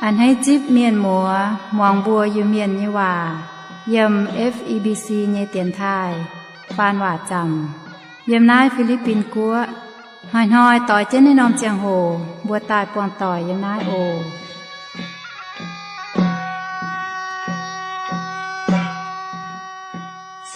A'hneiv zipv mienh muoz muangx mbuo Iu-Mienh nyei waac yiem F E B C nyei dienx taaih faan waac zaamc yiem naaiv Fi^li^bin Guoqv. Hnoi-hnoi doix jienv naaiv norm ziangh hoc mbuo daaih buangh doic yiem naaiv oc.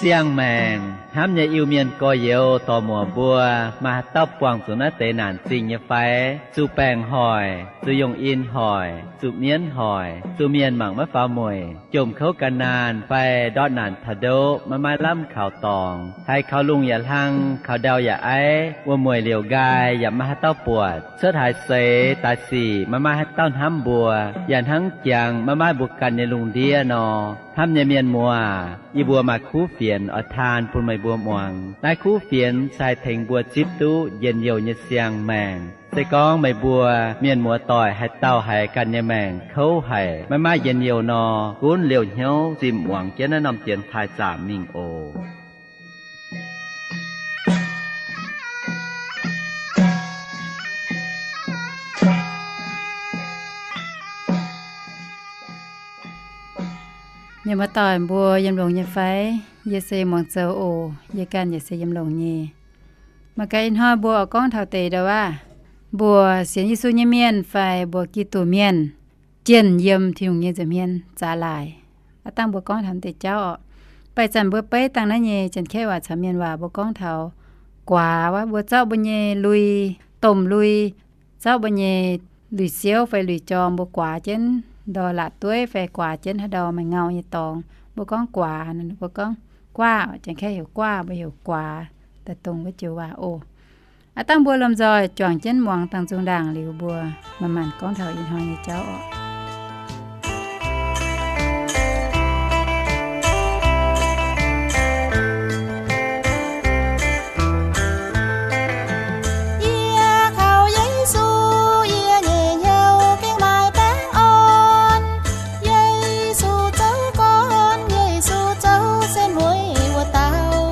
Siang-maengc hnamv nyei Iu-Mienh gorx-youz dorc-muoc mbuo, maaih haaix dauh buangh zuqc naaiv deix naanc zingh nyei fai? Zuqc baengc hoic, zuqc yongh in hoic, zuqc mienv hoic, zuqc mienh mangc maiv faaux mueic, jomc kouv gan naanh fai ndortv naanc taux ndoqv maiv maaih lamh kaux dorngx, haiz kaux lungh yaac hlang, kaux ndau yaac aiv, wuom-mueic liouc nqaai yaac maiv maaih haaix dauh buatc, cuotv haaix seix daaih sic maiv maaih haaix dauh hnamv mbuo, yaac hnangv jangx maiv maaih mbuo ganh nyei lungh ndiev nor. Hnamv nyei mienh muoz, yie mbuo maaih kuv fienx oix taan bun meih mbuo muangx. Naaiv kuv fienx se haih tengx mbuo zipv duqv njien-youh nyei siang-maengc. Se gorngv meih mbuo mienh muoz doic haaix dauh haiz ganh nyei maengc kouv haic, maiv maaih njien-youh nor, gunv liouh hnyouv zimh muangx jienv naaiv norm dienx taaih zaamc mingh oc. Mienh muoz doic mbuo yiem longx nyei fai? Yie se muangx zoux oc. Yie ganh yaac se yiem longx nyei. Mangc gaax ih hnoi mbuo oix gorngv taux deix ndau aav, mbuox sienx Yesu nyei mienh fai mbuox Giduc mienh jienh yiem Tin-Hungh nyei nza'hmien zaax laaic. Aav dangh mbuo gorngv taux deix jauv oc. Baih zanc mbuo beiv dangh naaiv nyei Janx-Kaeqv waac caux Mienh waac mbuo gorngv taux guaax wuov, mbuo zorqv mbuo nyei lui, domh lui, zorqv mbuo nyei lui-siouv fai lui-jorm mbuo guaax jienv ndor laatc dueiv fai guaax jienv haaix ndau maaih ngau nyei dorngx, mbuo gorngv guaax, mbuo gorngv guaav, Janx-Kaeqv heuc guaav, mbuo heuc guaax, daaih dongh wuov joux waac oc. Aav dangh mbuo lomh nzoih juangc jienv muangx dangh nzung ndaangc liuz mbuo manc-manc gorngv taux ih hnoi nyei jauv oc. Yie kaux Yesu, yie nyei hnyouv gengh maaih baengh orn. Yesu zoux gorn, Yesu zoux setv mueiz wuov dauh.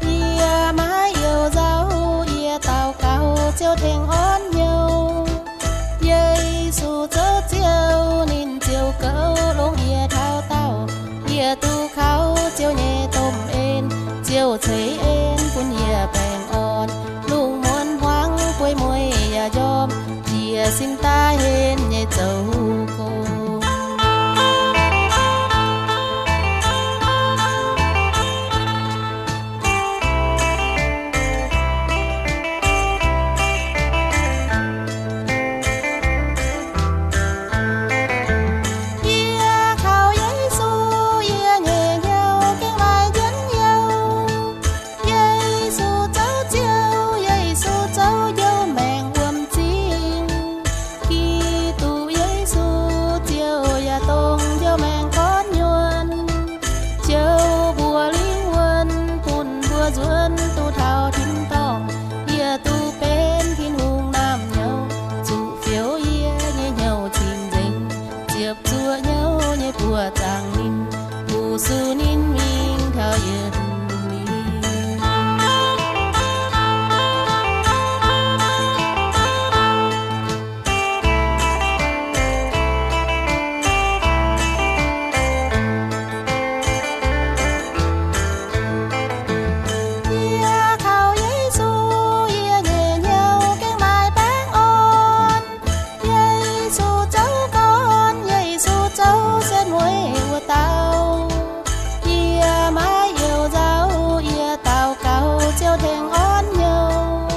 Yie maiv youh nzauh, yie daux gaux Ziouv tengx orn hnyouv. Yesu zoux Ziouv, ninh ziouc goux longx yie taux daauh. Yie duqv kaux Ziouv nyei domh en, Ziouv ceix en bun yie baengh orn. Lungh muonz hmuangx bueix mueiz yaac njormh, jiez sin daaih henv nyei zoux gong. Yie kaux Yesu, yie nyei hnyouv gengh maaih njien-youh. Yesu zoux Ziouv, Yesu zoux njoux maengc wuom-zingh. Giduc Yesu, Ziouv yaac dongh njoux maengc gorn nyuonh. Ziouv mbuox lingh wuonh bun mbuo nzuonx duqv taux tin-dorngh. Yie duqv benx Tin-Hungh naamh nyouz, zuqc fioux yie nyei hnyouv cing-nzengc. Ziepc zuoqc hnyouv nyei buoz zaangc ninh, fu-sux ninh mingh taux yietc liuz. Yie kaux Yesu, yie nyei hnyouv gengh maaih baengh orn. Yesu zoux gorn, Yesu zoux setv mueiz wuov dauh. Yie maiv youh nzauh, yie daux gaux Ziouv tengx orn hnyouv.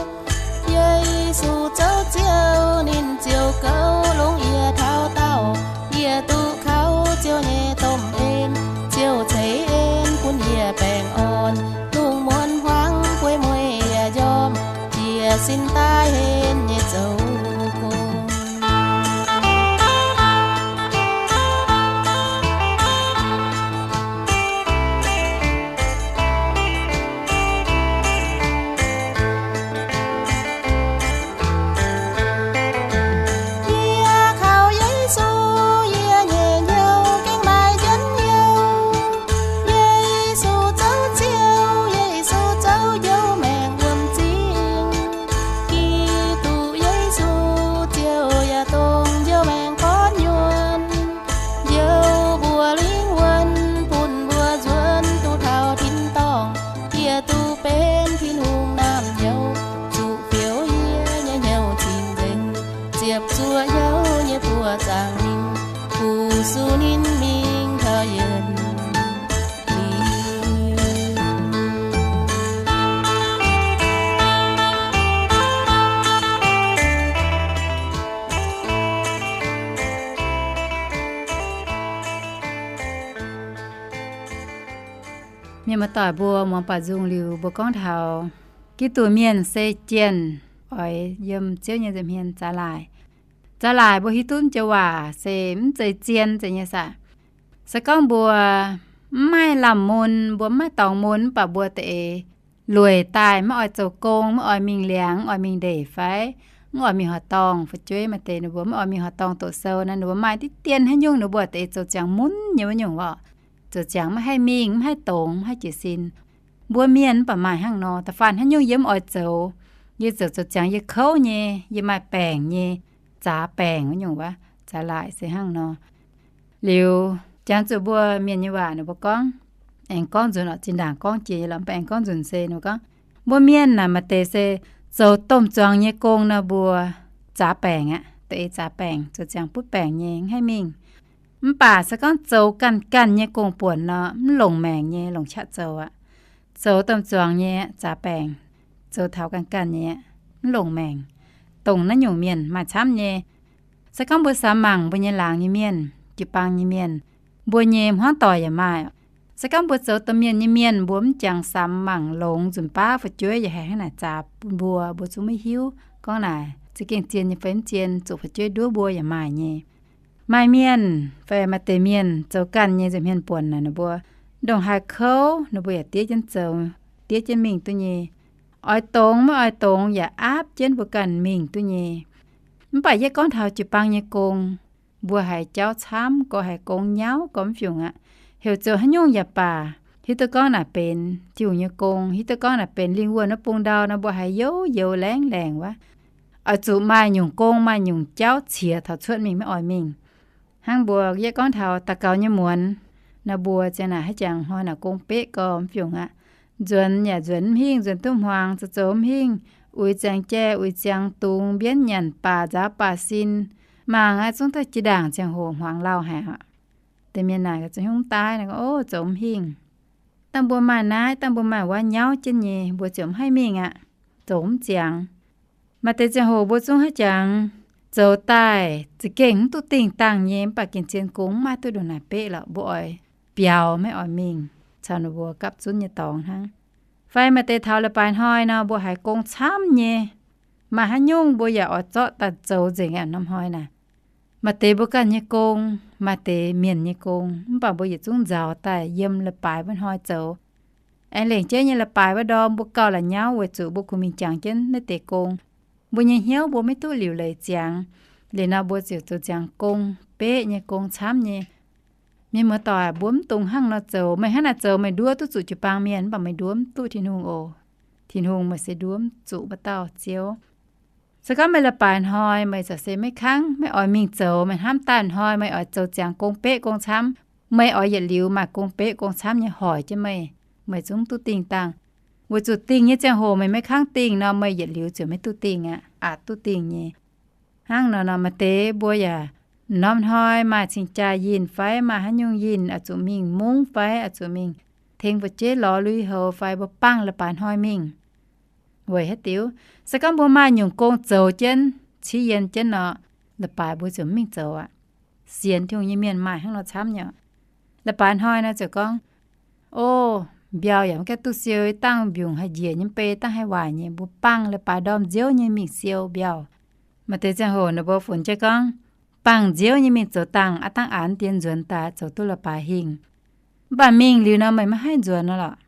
Yesu zoux Ziouv, ninh ziouc goux longx yie taux daauh. Yie duqv kaux Ziouv nyei domh en, Ziouv ceix en bun yie baengh orn. Lungh muonz hmuangx bueix mueiz yaac njormh, jiez sin daaih henv nyei zoux gong. Yie kaux Yesu, yie nyei hnyouv gengh maaih njien-youh. Yesu zoux Ziouv, Yesu zoux njoux maengc wuom-zingh. Mienh muoz-doic mbuo muangx baaux nzung liuz, mbuo gorngv taux Giduc mienh se jienh oix yiem Ziouv nyei nza'hmien zaaix laaic. Zaaix laaic mbuo hiuv duqv joux waac se mv zeiz zien zeiz nyei saah. Se gorngv mbuo mv maaih lamh mun, mbuo mv maaih dorngx mun, mv baac mbuo deix lueic daaih maiv oix zoux gong, maiv oix mingh liangx, mv oix mingh ndeic fai mv oix mingh horqc dorngh, fu'jueiv maaih deix ninh mbuo maiv oix mingh horqc dorngh doqc sou naaic, ninh mbuo maaih diqv dien haaix nyungc ninh mbuo deix zoux ziangx mun nyei wuov nyungc orqc. Zoux ziangx maiv haih mingh, mv haih dongz, mv haih jiez sin. Mbuo mienh mv baac maaih hnangv nor, da'faanh haaix nyungc yie mv oix zoux, yie zoux zoux ziangx yie kouv nyei, yie maaih baengc nyei, zaax baengc wuov nyungc wuov, zaaix laaic se hnangv nor. Liuz jangx zuqc mbuo mienh nyei waac ninh mbuo gorngv, aengx gorngv nzunc oc, zinh ndaangc gorngv jiex nyei lorqc, mv baac aengx gorngv nzunc se ninh mbuo gorngv, mbuo mienh naaic maaih deix se zoux domh zuangx nyei gong nor mbuo zaax baengc aqv, da'eix zaax baengc, zoux ziangx butv baengc nyei mv haih mingh. Mv baac se gorngv zoux ganh ganh nyei gong buonc nor mv longc maengc nyei, longc qaqv zoux aqv. Zoux domh zuangx nyei zaax baengc, zoux taux ganh ganh nyei mv longc maengc. Dongh naaiv nyungc mienh maaih camv nyei. Se gorngv mbuo samx mangc mbuo nyei laangz nyei mienh, jiu-baang nyei mienh, mbuo nyei hmuangv doic yaac maaih. Se gorngv mbuo zoux domh mienh nyei mienh, mbuo mv jangx samx mangc longx nzunc baav fu'jueiv yaac haih hnangv naaic zaax bun mbuo, mbuo zungv maiv hiuv gorngv naaic za'gengh zien nyei fai mv zien, zuqc fu'jueiv nduov mbuo yaac maaih nyei. Maaih mienh fai maaih deix mienh zoux ganh nyei nza'hmien buonc naaic ninh mbuo ndongc haaix kouv ninh mbuo yaac diev jienv zoux, diev jienv mingh duqv nyei. Oix dongz maiv oix dongz yaac aapv jienv mbuo ganh mingh duqv nyei. Mv baac yie gorngv taux jiu-baang nyei gong, mbuo haiz jauv camv gorx, haiz gong nyauv gorx mv fiungc aqv. Heuc zoux haaix nyungc yaac baac, hiuv duqv gorngv naaic benx Tin-Hungh nyei gong, hiuv duqv gorngv naaic benx lingh wuonh wuov bung ndau nor, mbuo haiz youz-youz laengz laengc wuov. Oix zuqc maaih nyungc gong, maaih nyungc jauv ciex taux cuotv mingh maiv oix mingh. Hnangv mbuo yietv gorngv taux daux gaux nyei muonz nor, mbuo ziang naaic haaix jangx hnoi naaic gong beqv gorx mv fiungc aqv. Nzuonx yaac nzuonx mv hingh, nzuonx duqv hmuangx, zoux zoux mv hingh, uix ziangx jai, uix ziangx dungz, mbienv nyanc baac nzaaux baac sin. Mangc aqv, zungv daaih jiex ndaangc ziangh hoc hmuangx lauh haic aqv. Deix mienh naaic zoux hnyouv mv daaih nor, o, zoux mv hingh. Dangh mbuo maaih naaiv, dangh mbuo maaih wuov nyauv jienv nyei, mbuo ziouc mv haih mingh aqv, zoux mv ziangx. Maaih deix ziangh hoc mbuo zungv haaix jangx zoux daaih za'gengh mv duqv dingh dangh nyei, mv baac gengh zien gong mv maaih duqv ndongc naaic beqv lorqc, mbuo oix biaux maiv oix mingh, caux ninh mbuo gapv zunv nyei dorngx hnangv. Fai maaih deix taux leiz-baaix hnoi nor, mbuo haiz gong camv nyei, maaih haaix nyungc mbuo yaac oix zorqv daaih zoux nzengc aqv norm hnoi naaic. Maaih deix mbuo ganh nyei gong, maaih deix mienh nyei gong, mv baac mbuo yietc zungv nzaaux daaih yiem leiz-baaix wuov hnoi zoux. Aengx lengc jeiv nyei leiz-baaix wuov ndorm mbuo gauh la'nyauv weic zuqc mbuo kungx mingh jangx jienv naaiv deix gong. Mbuo nyei hnyouv mbuo maiv duqv liuc leiz ziangx. Liuz nor mbuo ziouc zoux ziangx gong, beqv nyei gong camv nyei. Mienh muoz-doic, mbuo mv dungx hnangv nor zoux. Meih hnangv naaic zoux meih nduov duqv zuqc jiu-baang mienh, mv baac meih nduov mv duqv Tin-Hungh oc. Tin-Hungh meih se nduov mv zuqc wuov dauh Ziouv. Se gorngv meih leiz-baaix hnoi meih za'gengh se maiv kangv, maiv oix mingh zoux, meih hnamv daaih hnoi meih oix zoux ziangx gong beqv gong camv, meih oix yietc liuz maaih gong beqv gong camv nyei hoic jienv meih, meih zungv duqv dingh dangh. Weic zuqc dingh nyei ziangh hoc meih maiv kangv dingh nor, meih yietc liuz ziouc maiv duqv dingh aqv, aqc duqv dingh nyei. Hnangv nor nor maaih deix mbuo yaac norm hnoi maaih cing-jaa yinh fai maaih haaix nyungc yinh, oix zuqc mingh mungv fai oix zuqc mingh tengx fu'jueiv lorz lui-houx fai mbuo bangh leiz-baaix hnoi mingh. Weic haaix diuc? Se gorngv mbuo maaih nyungc gong zoux jienv, civ yien jienv nor, leiz-baaix mbuo ziouc mv mingh zoux aqv. Sienx Tin-Hungh nyei mienh maaih hnangv nor camv nyei. Leiz-baaix hnoi nor ziouc gorngv, o, mbiauh yaac maiv gaengh duqv siou, dangh mbiungc haih njiec nyei, mv bei dangh haih waaic nyei, mbuo bangh leiz-baaix ndorm nziouv nyei mingh siou mbiauh. Maaih deix ziangh hoc ninh mbuo funx jienv gorngv, bangh nziouv nyei mingh zoux dangh aqv, dangh aqc dien nzuonx daaih zoux duqv leiz-baaix hingh. Mv baac mingh liuz nor meih maiv haih nzuonx nor lorqc.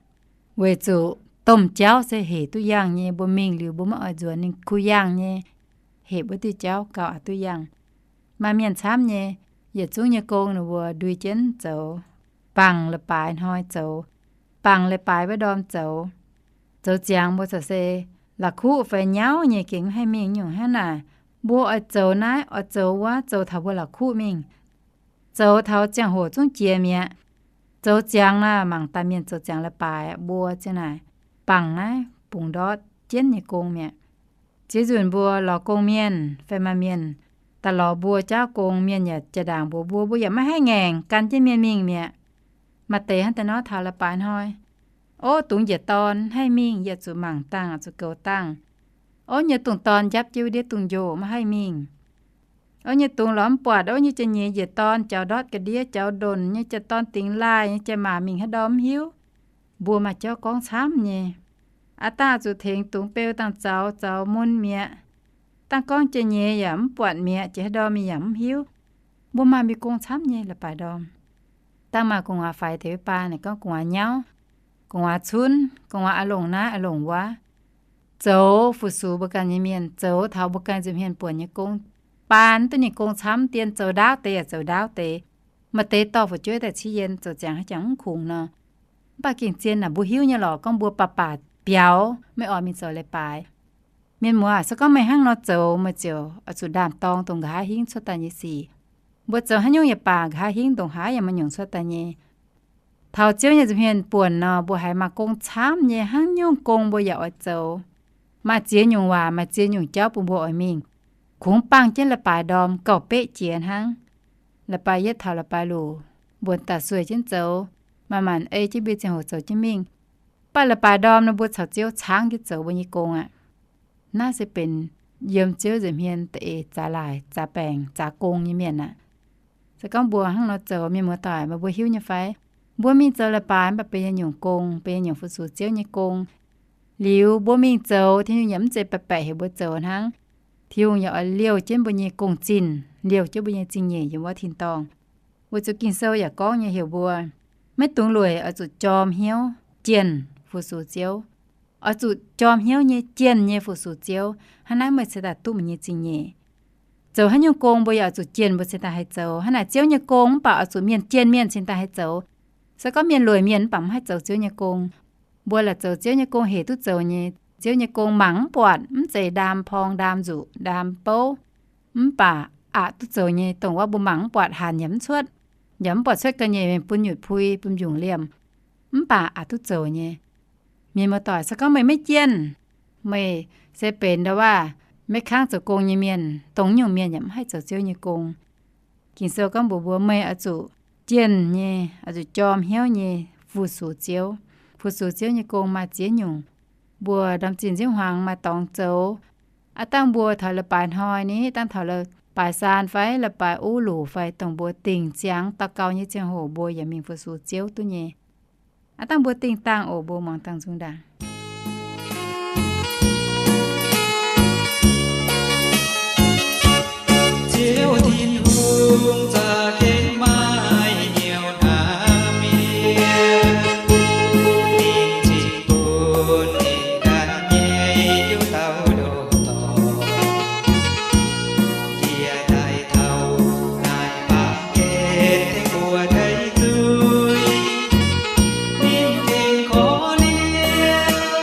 Weic zuqc domh jauv se hec duqv yangh nyei, mbuo mingh liuz mbuo maiv oix nzuonx ninh kuh yangh nyei, hec wuov diuh jauv gauh aqc duqv yangh. Maaih mienh camv nyei, yietc zungv nyei gong ninh mbuo ndui jienv zoux, bangh leiz-baaix hnoi zoux, bangh leiz-baaix wuov ndorm zoux. Zoux ziangx mbuo corc se la'kuqv fai nyauv nyei gengh mv haih mingh nyungc hnangv naaic. Mbuo oix zoux naaiv oix zoux wuov, zoux taux mbuo la'kuqv mingh. Zoux taux ziangh hoc zungv jiex mi'aqv. Zoux ziangx naaic mangc daaih mienh zoux ziangx leiz-baaix, mbuo ziang naaic bangh naaiv bungx ndortv jienv nyei gong mi'aqv. Ziex nzunc mbuo lorz gong mienh fai maaih mienh daaih lorz mbuo jauv gong, mienh yaac jaa-ndaangc mbuox mbuo, mbuo yaac maiv haih ngaengc, gan jienv mienh mingh mi'aqv. Maaih deix hnangv daaih nor taux la'baaix hnoi, ov, dungx njiec dorn haih mingh, yie zuqc mangc dangh, zuqc goux dangh. Ov, nyei dungz dorn njapv jienv wuov ndiev dungz njoh maiv haih mingh. Ov, nyei dungz lorz mv buatc, ov, nyei jiex nyeiz njiec dorn jaux ndortv ga'ndiev, jaux ndonc nyei, jiex dorn dingx laaih nyei, jiex maac mingh haaix ndau mv hiuv. Mbuo maaih jauv gorngv camv nyei. Aav dangh oix zuqc tengx dungz beu dangh zaux, zaux mun mi'aqv. Dangh gorngv jiex nyeiz yaac mv buatc mi'aqv, jiex haaix ndorm mingh yaac mv hiuv. Mbuo maaih mbuo gong camv nyei la'baaix ndorm. Dangh maaih gu'nguaaz faix deix wuov baan, ninh gorngv gu'nguaaz nyauv, gu'nguaaz cunv, gu'nguaaz a'longc naaiv a'longc wuov, zoux fu-sux mbuo ganh nyei mienh, zoux taux mbuo ganh nza'hmien buonc nyei gong, baan duqv ninh gong camv dien, zoux ndaauv deix yaac zoux ndaauv deix. Maaih deix dorh fu'jueiv daaih ciev yien zoux ziangx haaix jangx mv kungx nor. Mv baac gengh zien naaic mbuo hiuv nyei lorqc, gorngv mbuo baac baac biaux maiv oix mingh zoux leiz-baaix. Mienh muoz, se gorngv meih hnangv nor zoux, meih ziouc oix zuqc ndaam-dorng dongh nqa'haav hingv cuotv daaih nyei sic. Mbuo zoux haaix nyungc yaac baac, nqa'haav hingv ndongc haaix yaac maaih nyungc cuotv daaih nyei. Taux Ziouv nyei nza'hmien buonc nor, mbuo haiz maaih gong camv nyei, hnangv nyungc gong mbuo yaac oix zoux. Maaih ziex nyungc waac, maaih ziex nyungc jauv bun mbuo oix mingh. Kungx bangh jienv la'baaix ndorm gauh beqv jiex hnangv. La'baaix yietv taux la'baaix luc, mbuonx daaih sueih jienv zoux, manc-manc ei jienv mbuo nyei ziangh hoc zoux jienv mingh. Mv baac la'baaix ndorm nor mbuo caux Ziouv caangv jienv zoux mbuo nyei gong aqv. Naaiv se benx yiem Ziouv nza'hmien da'eix zaax laaic, zaax baengc, zaax gong nyei mienh aqv. Se gorngv mbuo hnangv nor zoux, mienh muoz-doic, meih mbuo hiuv nyei fai? Mbuo mingh zoux leiz-baaix mv baac benx yietc nyungc gong, benx yietc nyungc fu-sux Ziouv nyei gong. Liuz mbuo mingh zoux, Tin-Hungh yaac mv zeiz baeqc baeqc heuc mbuo zoux hnangv. Tin-Hungh yaac oix liouh jienv mbuo nyei gong-zinh, liouh jienv mbuo nyei zingh nyeic yiem wuov tin-dorngh. Weic zuqc Ging-Sou yaac gorngv nyei heuc mbuo, maiv dungx lueic, oix zuqc jorm hnyouv jienh fu-sux Ziouv. Oix zuqc jorm hnyouv nyei jienh nyei fu-sux Ziouv, hnangv naaiv meih cingx daaih duqv meih nyei zingh nyeic. Zoux haaix nyungc gong mbuo yaac oix zuqc jienh mbuo cingx daaih haih zoux. Hnangv naaic Ziouv nyei gong mv baac oix zuqc mienh jienh mienh cingx daaih haih zoux. Se gorngv mienh lueic mienh mv baac mv haih zoux Ziouv nyei gong. Mbuo laaix zoux Ziouv nyei gong hec duqv zoux nyei. Ziouv nyei gong mangc mv buatc, mv zeiz ndaam porng, ndaam nzuqc, ndaam bouv, mv baac aqc duqv zoux nyei. Dongh wuov mbuo mangc mv buatc, hanc yaac mv cuotv, yaac mv buatc cuotv ga'nyiec mingh bun nyutc pui, bun mbiungc liemh, mv baac aqc duqv zoux nyei. Mienh muoz-doic, se gorngv meih maiv jienh, meih se benx ndau waav maiv kangv zoux gong nyei mienh, dongh nyungc mienh yaac mv haih zoux Ziouv nyei gong. Ging-Sou gorngv mbuox mbuo meih oix zuqc jienh nyei, oix zuqc jorm hnyouv nyei fu-sux Ziouv. Fu-sux Ziouv nyei gong maaih ziex nyungc. Mbuo ndorm-zinh nziouv hmuangx maaih dorngx zoux. Aav dangh mbuo taux leiz-baaix hnoi ni, dangh taux leiz-baaix saan fai leiz-baaix uv luc fai dongh mbuo dingc ziangx daux gaux nyei ziangh hoc mbuo yaac mingh fu-sux Ziouv duqv nyei. Aav dangh mbuo dingh dangh oc, mbuo muangx dangh nzung ndaangc. Ziouv Tin-Hungh za'gengh maaih hnyouv hnamv mienh, ninh cingx bun ninh ganh nyei hnyouv dauh ndoh dorngc jiex daaih taux naaic baamh gen tengx mbuo deic zuiz. Ninh tengx korv-lienh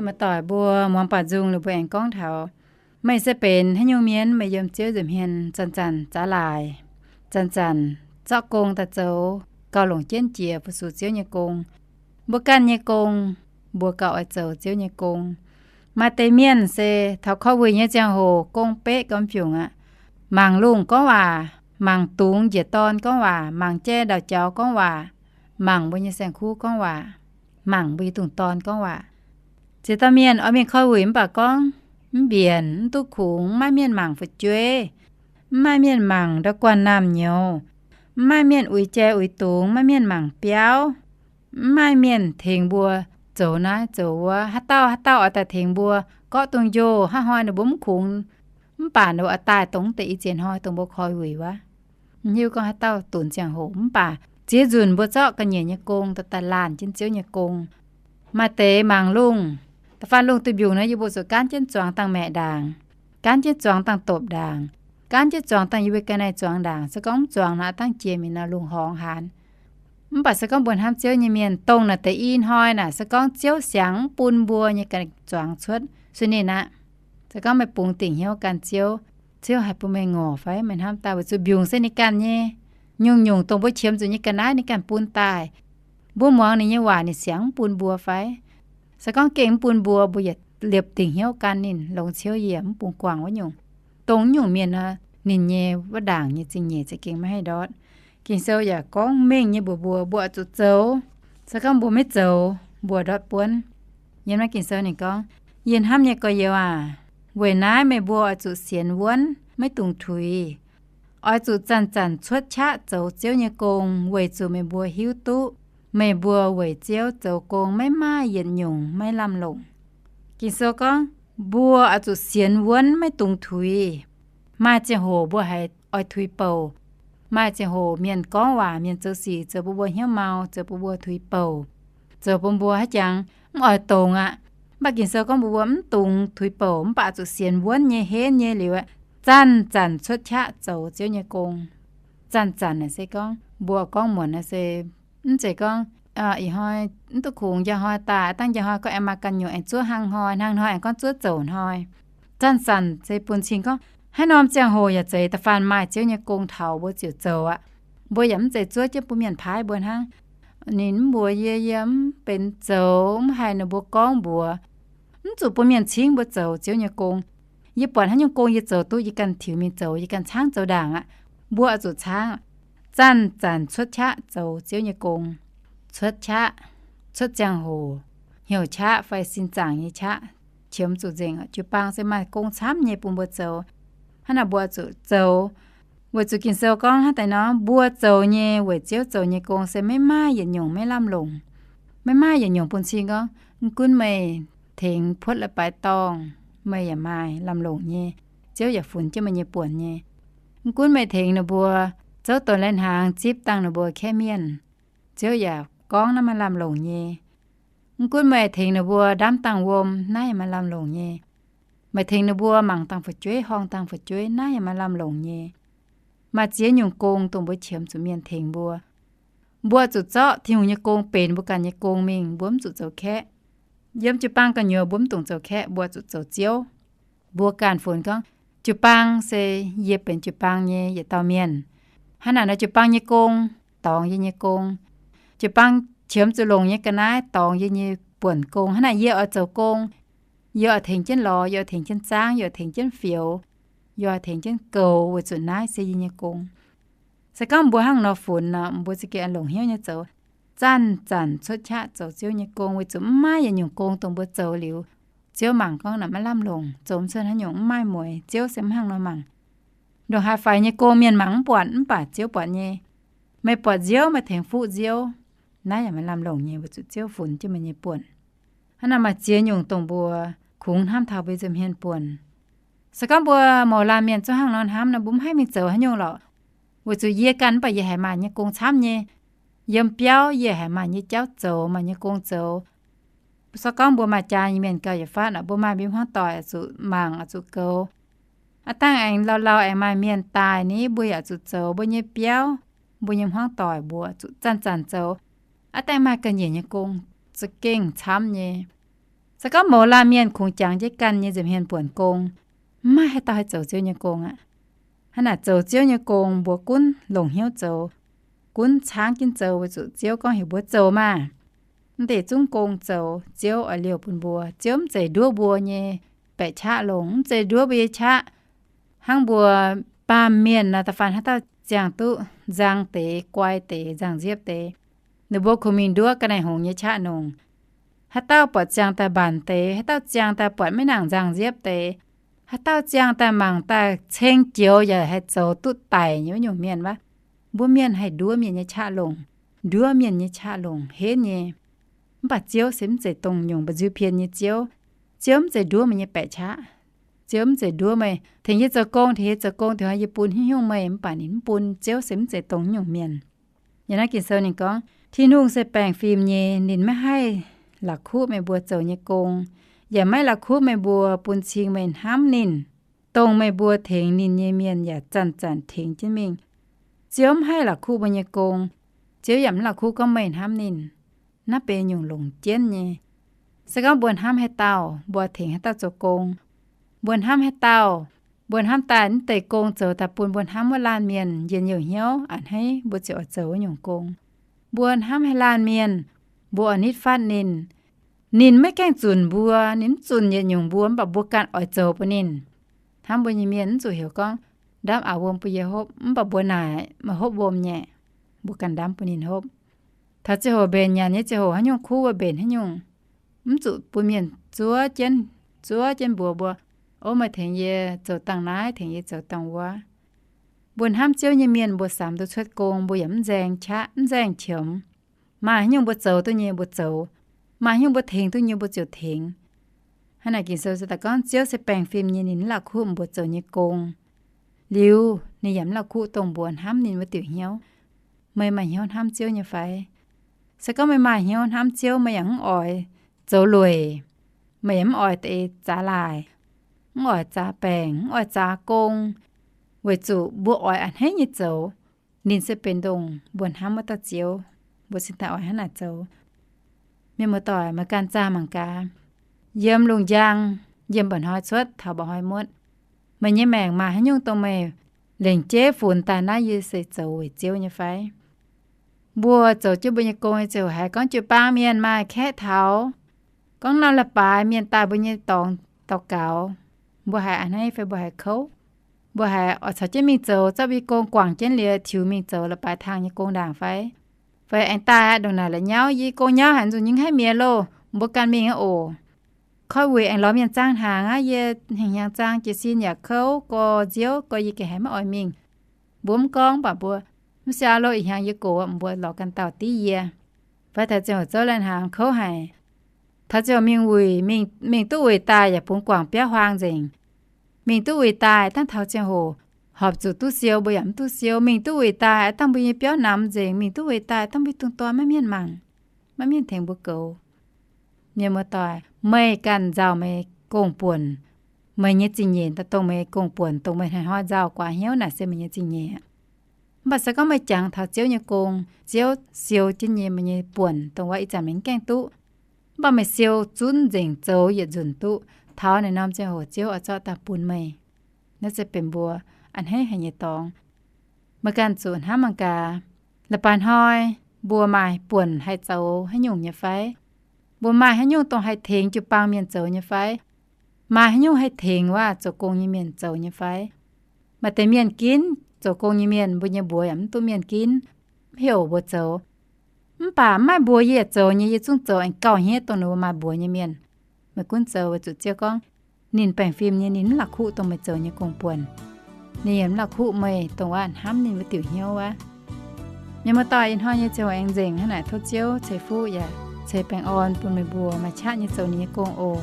Muoz-doic mbuo muangx baac nzung liuz mbuo aengx gorngv taux, meih se benx haaix nyungc mienh? Meih yiem Ziouv nza'hmien zanc-zanc zaax laaic, zanc-zanc zorqv gong daaih zoux gauh longc jienv jiex fu-sux Ziouv nyei gong. Mbuo ganh nyei gong, mbuo gauh oix zoux Ziouv nyei gong. Maaih deix mienh se taux korv-wuic nyei ziangh hoc gong beqv gomv fiungc aqv. Mangc lungh gorngv waac, mangc dungz njiec dorn gorngv waac, mangc jai ndau-jaux gorngv waac, mangc mbuo nyei saeng-kuv gorngv waac, mangc mbuo nyei dungz dorn gorngv waac. Ziex dauh mienh oix mingh korv-wuic mv baac gorngv mv mbienc, mv duqv kungx, mv maaih mienh mangc fu'jueiv, mv maaih mienh mangc ndau guanh naamh nyouz, mv maaih mienh uix jai uix dungz, mv maaih mienh mangc biauv, mv maaih mienh tengx mbuo zoux naaiv zoux wuov. Haaix dauh haaix dauh oix daaih tengx mbuo gorqv dungz-njoh, haaix hnoi ninh mbuo mv kungx, mv baac ninh mbuo oix daaih dongh deix i ziex hnoi dongh mbuo korv-wuic wuov. Mv hiuv gorngv haaix dauh dunx ziangh hoc, mv baac ziex nzunc mbuo zorqv ga'nyiec nyei gong daaih laanh jienv Ziouv nyei gong. Maaih deix mangc lungh, da'faanh lungh duih mbiungc nor yie mbuo zuqc gaanv jienv zuangx dangh maeqc ndaangc, gaanv jienv zuangx dangh dopc ndaangc, gaanv jienv zuangx dangh yie mbuo ga'naaiv zuangx ndaangc. Se gorngv mv zuangx nor, dangv jiex mingh nor lungh horngz haanz. Mv baac se gorngv mbuo hnamv Ziouv nyei mienh, dongh naaic deix i hnoi naaic, se gorngv Ziouv siangx mv bun mbuo nyei ganh zuangx cuotv, suiv ninh aqv. Se gorngv meih bungx dingc hnyouv gan Ziouv, Ziouv haih bun meih ngorc fai? Meih hnamv daaih, weic zuqc mbiungc se ninh ganh nyei. Nyungc-nyungc dongh mbuo qiemx zuqc nyei ga'naaiv ninh ganh bun daaih. Mbuo muangx ninh nyei waac ninh siangx mv bun mbuo fai? Se gorngv gengh mv bun mbuo, mbuo yaac liepc dingc hnyouv gan ninh, longx ciouv yie yaac mv bungx guangc wuov nyungc. Dongh nyungc mienh nor, ninh nyei wuov ndaangc nyei zingh nyeic za'gengh maiv haih ndortv. Ging-Sou yaac gorngv mengh nyei mbuox mbuo, mbuo oix zuqc zoux. Se gorngv mbuo maiv zoux, mbuo ndortv buonv. Yiem naaiv Ging-Sou ninh gorngv, Yie hnamv nyei gorx-youz aac, weic naaiv meih mbuo oix zuqc sienx wuonv, maiv dungx tuix. Oix zuqc zanc-zanc cuotv qaqv zoux Ziouv nyei gong, weic zuqc meih mbuo hiuv duqv meih mbuo weic Ziouv zoux gong maiv maaih yietc nyungc maiv lamh longc. Ging-Sou gorngv mbuo oix zuqc sienx wuonv, maiv dungx tuix. Maaih ziangh hoc mbuo haiz oix tuix bouc. Maaih ziangh hoc mienh gorngv waac, mienh zoux sic zoux bun mbuo hnyouv mau, zoux bun mbuo tuix bouc, zoux bun mbuo haiz jangx mv oix dongz aqv. Mv baac Ging-Sou gorngv mbuo mbuo mv dungx tuix bouc, mv baac zuqc sienx wuonv nyei, henv nyei liuz, zanc-zanc cuotv qaqv zoux Ziouv nyei gong. Zanc-zanc naaic se gorngv mbuo gorngv muonc naaic se, mv zeiz gorngv ih hnoi mv duqv kungx, njang hnoi daaih, dangh njang hnoi gorngv aengx maaih ganh nyungc aengx zuov hnangv hnoi, hnangv hnoi aengx gorngv zuov zoux hnoi. Zanc-zanc se bun cing gorngv haaix norm ziangh hoc yaac zeiz da'faanh maaih Ziouv nyei gong taux mbuo ziouc zoux aqv. Mbuo yaac mv zeiz zuov jienv bun mienh paaiv mbuo hnangv. Ninh mv mbuox yie, yie mv benx zoux, mv haih ninh mbuo gorngv mbuox. Mv zuqc bun mienh cingv mbuo zoux Ziouv nyei gong. Yie buatc haaix nyungc gong yie zoux duqv, yie ganh tiux mingh zoux, yie ganh caangv zoux ndaangc aqv. Mbuo oix zuqc caangv zanc-zanc cuotv qaqv zoux Ziouv nyei gong. Cuotv qaqv, cuotv ziangh hoc, hnyouc qaqv fai sin zaangc nyei qaqv, qiemx zuqc nzengc. Jiu-baang se maaih gong camv nyei bun mbuo zoux. Hnangv naaic mbuo zuqc zoux, weic zuqc Ging-Sou gorngv hnangv deix nor, mbuo zoux nyei, weic Ziouv zoux nyei gong se maiv maaih yietc nyungc maiv lamh longc. Maiv maaih yietc nyungc bun cing gorngv, mv gunv meih tengx puotv la'baaix dorngh, meih yaac maaih lamh longc nyei. Ziouv yaac funx jienv meih nyei buonc nyei. Mv gunv meih tengx ninh mbuo zouv donx lai-hnaangx, zipv dangh ninh mbuo kaeqv mienh, Ziouv yaac gorngv naaiv maaih lamh longc nyei. Mv gunv meih tengx ninh mbuo ndamv dangh wuom, naaiv yaac maaih lamh longc nyei. Meih tengx ninh mbuo mangc dangh fu'jueiv, horngh dangh fu'jueiv, naaiv yaac maaih lamh longc nyei. Maaih ziex nyungc gong dongh mbuo qiemx zuqc mienh tengx mbuo. Mbuo zuqc zorqv Tin-Hungh nyei gong benx mbuo ganh nyei gong mingh, mbuo mv zuqc zoux kaeqv. Yiem jiu-baang gu'nyuoz mbuo mv dungx zoux kaeqv, mbuo zuqc zoux Ziouv. Mbuo ganh funx gorngv, jiu-baang se yie benx jiu-baang nyei yietc dauh mienh. Hnangv naaic nor jiu-baang nyei gong dorngx yie nyei gong. Jiu-baang qiemx zuqc longc nyei ga'naaiv dorngx yie nyei buonc gong. Hnangv naaic yie oix zoux gong, yie oix tengx jienv lorz, yie oix tengx jienv zaangv, yie oix tengx jienv fioux, yie oix tengx jienv goux, weic zuqc naaiv se yie nyei gong. Se gorngv mbuo hnangv nor funx nor, mbuo za'gengh longc hnyouv nyei zoux, zanc-zanc cuotv qaqv zoux Ziouv nyei gong, weic zuqc mv maaih yietc nyungc gong dongh mbuo zoux liuz, Ziouv mangc gorngv naaic maiv lamh longc, zoux mv cuotv haaix nyungc, mv maaih mueix. Ziouv se mv hnangv nor mangc. Ndongc haaix faix nyei gong mienh mangc mv buatc, mv baac Ziouv buatc nyei. Meih buatc Ziouv, meih tengx fuqv Ziouv, naaiv yaac maaih lamh longc nyei, weic zuqc Ziouv funx jienv meih nyei buonc. Hnangv naaic maaih ziex nyungc dongh mbuo kungx hnamv taux mbuo nza'hmien buonc. Se gorngv mbuo mouz laanh mienh zungv hnangv nor hnamv nor, mbuo mv haih mingh zoux haaix nyungc lorqc. Weic zuqc yie ganh mv baac yie haiz maaih nyei gong camv nyei. Yiem biauv yie haiz maaih nyei jauv zoux, maaih nyei gong zoux. Se gorngv mbuo maaih jaax nyei mienh gauh yietc fatv nor, mbuo maaih mbuo hmuangv doic oix zuqc mangc, oix zuqc goux. Aav dangh aengx lauh-lauh aengx maaih mienh daaih ni, mbuo yaac zuqc zoux mbuo nyei biauv, mbuo nyei hmuangv doic mbuo zuqc zanc-zanc zoux. Aav dangh maaih ga'nyiec nyei gong za'gengh camv nyei. Se gorngv mouz laanh mienh kungx jangx jienv ganh nyei nza'hmien buonc gong, mv maaih haaix dauh haih zoux Ziouv nyei gong aqv. Hnangv naaic zoux Ziouv nyei gong mbuo gunv longc hnyouv zoux, gunv caangv jienv zoux weic zuqc Ziouv gorngv heuc mbuo zoux maah! Mv deix zungv gong zoux, Ziouv oix liouh bun mbuo. Ziouv mv zeiz nduov mbuo nyei baeqc qaqv longc, mv zeiz nduov mbuo nyei qaqv. Hnangv mbuo baamh mienh naaic, da'faanh haaix dauh ziangh duqv nzang deix, guai deix, nzangc-nziepv deix, ninh mbuo kungx mingh nduov ga'naaiv hngongx nyei qaqv nongc. Haaix dauh buatc ziangh daaih mbanc deix, haaix dauh ziangh daaih buatc maiv nangc nzangc-nziepv deix, haaix dauh ziangh daaih mangc daaih ceng joux yaac haih zoux duqv daic nyei wuov nyungc mienh wuov, mbuo mienh haih nduov mienh nyei qaqv longc, nduov mienh nyei qaqv longc henv nyei. Mv baac Ziouv se mv zeiz dongh nyungc mba'nziu pien nyei Ziouv. Ziouv mv zeiz nduov meih nyei baeqc qaqv. Ziouv mv zeiz nduov meih, tengx yie zoux gong, tengx yie zoux gong, tengx yie bun haaix nyungc meih, mv baac ninh mv bun. Ziouv se mv zeiz dongh nyungc mienh. Yiem naaiv Ging-Sou ninh gorngv, Tin-Hungh se baengh fim nyei, ninh maiv haih la'kuqv meih mbuo zoux nyei gong, yaac maiv la'kuqv meih mbuo bun cing meih hnamv ninh. Dongh meih mbuo tengx ninh nyei mienh yaac zanc-zanc tengx jienv mingh. Ziouv mv haih la'kuqv mbuo nyei gong. Ziouv yaac mv la'kuqv gorngv meih hnamv ninh. Naaiv benx nyungc longc jienv nyei. Se gorngv mbuo hnamv haaix dauh, mbuo tengx haaix dauh zoux gong. Mbuo hnamv haaix dauh, mbuo hnamv daaih mv deix gong zoux daaih bun mbuo hnamv wuov laanh mienh njien-youh hnyouv, a'hneiv mbuo ziouc oix zoux wuov nyungc gong. Mbuo hnamv haaix laanh mienh, mbuo oix nitv fatv ninh. Ninh maiv gaengh zunc mbuo, ninh mv zunc yietc nyungc mbuo, mv baac mbuo ganh oix zoux bun ninh. Hnamv mbuo nyei mienh mv zuqc heuc gorngv, Ndamv aax wuom bun yie hopv, mv baac mbuo naaic, Meih hopv wuom nyei. Mbuo ganh ndamv bun ninh hopv. Taux ziangh hoc mbenc nyanc nyei ziangh hoc haaix nyungc kuv wuov mbenc haaix nyungc. Mv zuqc bun mienh zuov jienv, zuov jienv mbuox mbuo, Ov, meih tengx yie zoux dangh naaiv, tengx yie zoux dangh wuov. Mbuo hnamv Ziouv nyei mienh, mbuo samx duqv cuotv gong, mbuo yaac mv nzaeng qaqv, mv nzaeng qiemx. Maaih haaix nyungc mbuo zoux duqv nyei mbuo zoux, maaih haaix nyungc mbuo tengx duqv nyei mbuo ziouc tengx. Hnangv naaic Ging-Sou se daaih gorngv, Ziouv se baengh fim nyei, ninh mv la'kuqv mbuo zoux nyei gong. Liuz ninh yaac mv la'kuqv dongh mbuo hnamv ninh wuov diuc hnyouv. Meih maaih hnyouv hnamv Ziouv nyei fai? Se gorngv meih maaih hnyouv hnamv Ziouv, meih yaac mv oix zoux lueic. Meih yaac mv oix deix zaax laaic, mv oix zaax baengc, mv oix zaax gong, weic zuqc mbuo oix a'hneiv nyei zoux. Ninh se benx dongh mbuo hnamv wuov dauh Ziouv, mbuo cingx daaih oix hnangv naaic zoux. Mienh muoz-doic, meih ganh zaah mangc gaax. Yiem lungh njang, yiem mba'hnoi cuotv taux mba'hnoi muotv, meih nyei maengc maaih haaix nyungc dongh meih lengc jeiv funx daaih naaiv yie se zoux weic Ziouv nyei fai? Mbuo zoux jienv mbuo nyei gong nyei ziouc haiz gorngv jiu-baang mienh maaih kaeqv taux, gorngv norm leiz-baaix mienh daaih mbuo nyei dorngx daux gaux, mbuo haiz a'hneiv fai mbuo haiz kouv? Mbuo haiz oix caux jienv mingh zoux, zorqv mbuo nyei gong guangc jienv liuz tiux mingh zoux leiz-baaix tangh nyei gong ndaangc fai? Fai aengx daaih aqv, ndongc naaic la'nyauv, yie gong nyauv haic, nzunc nyei mv haih mienh loh, mbuo ganh mingh aqv oc. Koiv wuic aengx lorz mienh zaang hnaangx aqv, yie hnyangx-hnyangx zaang jiez sin yaac kouv, gorx nziouv, gorx yie gengh haiz maiv oix mingh. Mbuo mv gorngv, mv baac mbuo, mv siaalo, ih hniangx yie gox, mbuo lorz ganh dauh div yie. Fai taux ziangh hoc zouv lai hnaangx kouv haic. Taux ziangh hoc mingh wuic, mingh duqv wuic daaih yaac bungx guangc biauv huaang nzengc. Mingh duqv wuic daaih dangh taux ziangh hoc horpc zuqc duqv siou mbuo yaac mv duqv siou. Mingh duqv wuic daaih dangh mbuo nyei biauv namx nzengc. Mingh duqv wuic daaih dangh mbuo dungx dorn maiv mienh mangc, maiv mienh tengx mbuo goux. Mienh muoz-doic, meih ganh nzauh meih gong-buonc, meih nyei zingh nyeic daaih dongh meih gong-buonc, dongh meih hnoi-hnoi nzauh guaax hnyouv naaic se meih nyei zingh nyeic. Mv baac se gorngv meih jangx taux Ziouv nyei gong, Ziouv siou jienv nyei meih nyei buonc, dongh wuov ih zanc meih mv gaengh duqv. Mv baac meih siou zunv nzengc, zoux yietc nzunc duqv, taux naaiv norm ziangh hoc Ziouv oix zorqv daaih bun meih. Naaiv se benx mbuo a'hneiv haic nyei dorngx. Meih ganh zuqc hnamv mangc gaax, la'baaix hnoi mbuo maaih buonc haih zoux haaix nyungc nyei fai? Mbuo maaih haaix nyungc dongh haih tengx jiu-baang mienh zoux nyei fai? Maaih haaix nyungc haih tengx waac zoux gong nyei mienh zoux nyei fai? Maaih deix mienh ginv zoux gong nyei mienh, mbuo nyei mbuox yaac mv duqv mienh ginv, mv heuc mbuo zoux. Mv baac mv maaih mbuox yie yaac zoux nyei, yie zungv zoux aengx gauh hniev dongh ninh mbuo maaih mbuox nyei mienh. Meih gunv zoux weic zuqc Ziouv gorngv, ninh baengh fim nyei, ninh mv la'kuqv dongh meih zoux nyei gong-buonc. Ninh yaac mv la'kuqv meih dongh wuov hnamv ninh wuov diuc hnyouv wuov. Mienh muoz-doic, ih hnoi nyei ziangh hoc aengx nzengc hnangv naaic, tov Ziouv ceix fuqv yaac ceix baengh orn bun meih mbuo maaih qaqv nyei zoux ninh nyei gong oc.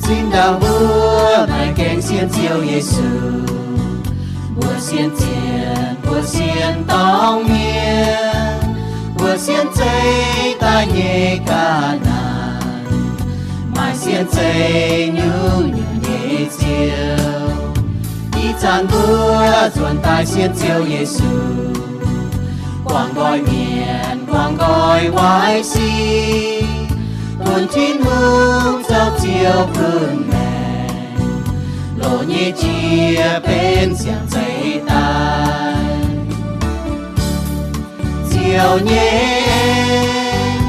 Zinh ndaangc mbuo maiv gaengh sienx Ziouv Yesu, mbuo sienx zien, mbuo sienx dorngx mienh, mbuo sienx zeiv daaih nyei ga'naaiv, maaih sienx zeiv nyungc-nyungc nyei ziouv. Ih zanc mbuo nzuonx daaih sienx Ziouv Yesu, Guangc nqoi mienh, guangc nqoi waaic sic, bun Tin-Hungh zoux Ziouv bun maengc. Loz nyei jiex benx siang zeiz daaih. Ziouv nyei en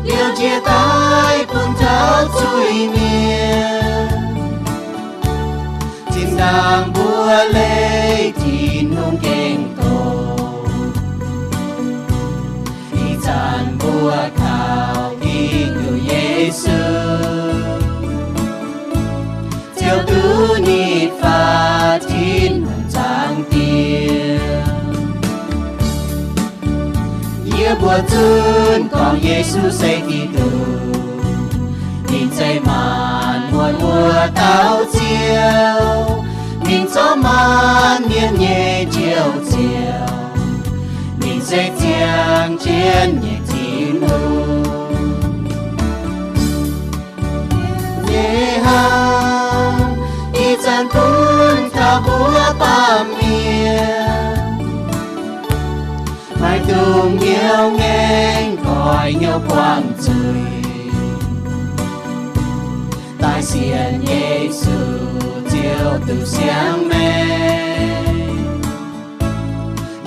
liouh njiec daaih bun taux zuiz-mienh. Zinh ndaangc mbuo leih Tin-Hungh gengh doqc, ih zanc mbuo kaux Giduc Yesu, Ziouv duqv nitv faaux Tin-Hungh Zaangc Diex. Yie mbuo zunv gorngv Yesu se Giduc. Ninh se maanc muotc wuov dauh Ziouv. Ninh zorqv maanc mienh nyei njoux ziouc. Ninh se ziangh jienv nyei Tin-Hungh nyei hnamv, ih zanc bun taux mbuo baamh mienh, maiv dungx hnyouv ngaengc, goix hnyouv buangh zuiz, daaih sienx Yesu, Ziouv duqv siang-maengc.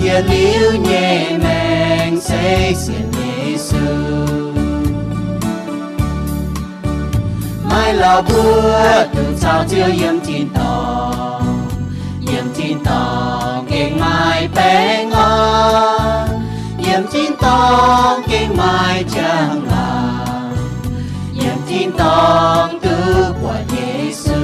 Yietc liuz nyei maengc se sienx Yesu. Maiv lauh mbuo duqv caux Ziouv yiem tin-dorngh. Yiem tin-dorngh gengh maaih baengh orn. Yiem tin-dorngh gengh maaih njang-laangc. Yiem tin-dorngh duqv buatc Yesu.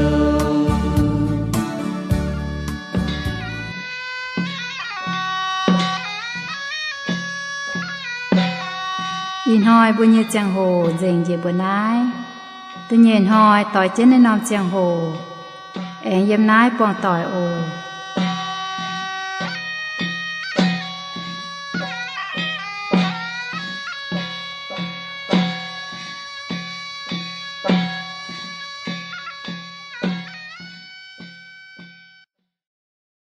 Ih hnoi mbuo nyei ziangh hoc nzengc njiec mbuo naaiv. Da'nyeic hnoi doix jienv naaiv norm ziangh hoc, aengx yiem naaiv buangh doic oc.